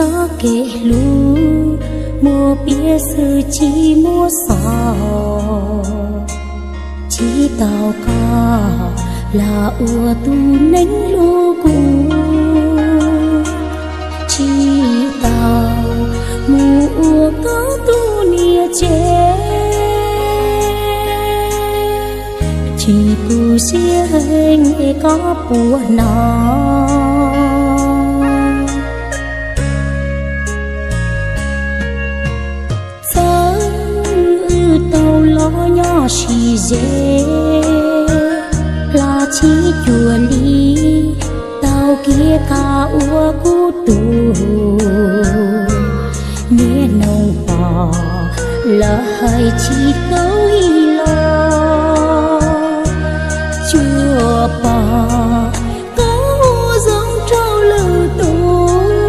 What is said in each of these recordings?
Txoj kev hlub muaj piav xwb tsis muaj xov, tsis tau koj los ua tus neeg hlub kuv, tsis tau mus ua koj tus niam tsev. Tsis tu siab heev es koj puas hnov. Txawm wb tau los nyob sib ze los tsis cuag li, tau kiag koj ua kuv tus. Niaj hnub pom lawv hais tsis tau ib los, tsuas pom koj ua zoo rau lwm tus.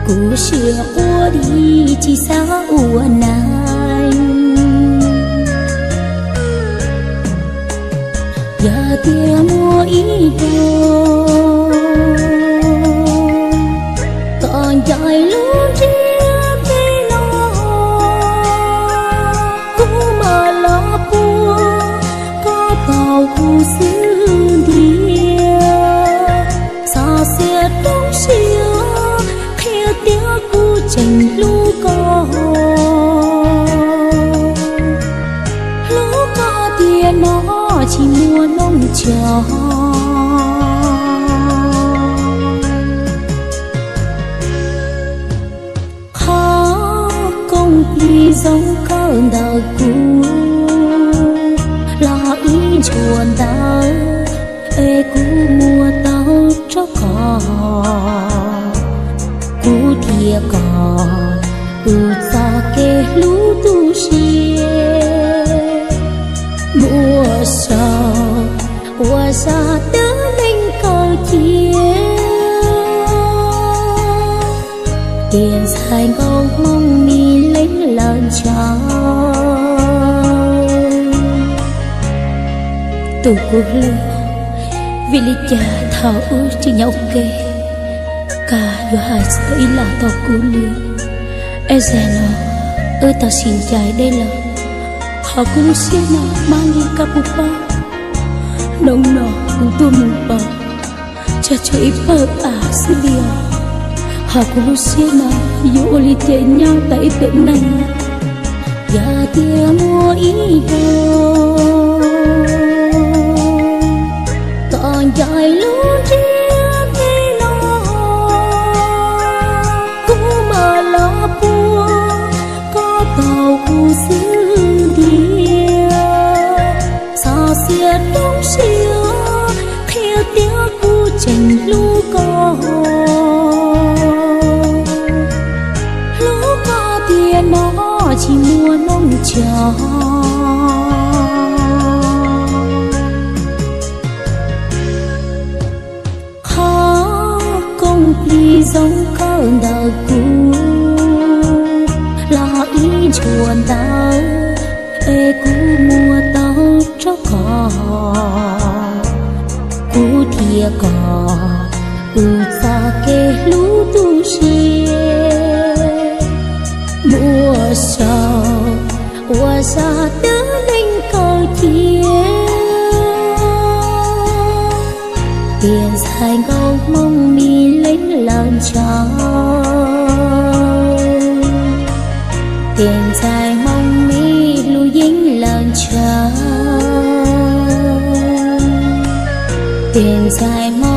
Kuv siab quaj dim tsis xav ua neeg. Yog tias muaj ib hnub koj ncaim lub ntiaj teb no, kuv mam los puag koj tau kuv xwb ntiag. Txhob xiam rau siab qhia tias kuv tseem hlub koj. Hlub koj tiag no tsis muaj noj tshaj. Qhov koom plig zoo kawg ntawm kuv los ib ntshua ntawd, es kuv muab tau rau koj. Kuv thiab koj, wb txoj kev hlub tu siab, muaj saum ua zaj dab neeg kaum cia. Tias ntxhais Nkauj Hmoob Mis Leej lawv ntshaw. Tus kuv hlub, vim li cas thaum wb tsis nyob ua ke, koj yuav hais tsis tau ib los rau kuv li? Es zaum no wb tau sib ncaim deb lawm, thov kuv lub siab no mab li koj puas paub. Hnub no kuv tuaj mus pom, tshuav ib pawg av xwb li os. Hos kuv lub siab no yuav ua li cas nyob tau ib teg neeg. Yog tias muaj ib hnub koj ncaim lub ntiaj teb no, kuv mam los puag koj tau kuv xwb ntiag. Txhob xiam rau siab qhia tias kuv tseem hlub koj. Hlub koj tiag no tsis muaj noj tshaj. Qhov koom plig zoo kawg ntawm kuv los ib ntshua ntawd, es kuv muab tau rau koj. Kuv thiab koj, wb txoj kev hlub tu siab, muaj saum ua zaj dab neeg kaum cia. Tias ntxhais Nkauj Hmoob Mis Leej lawv ntshaw, tias ntxhais Hmoob Mis Lus Yeeb lawv ntshaw, tias ntxhais Hmoob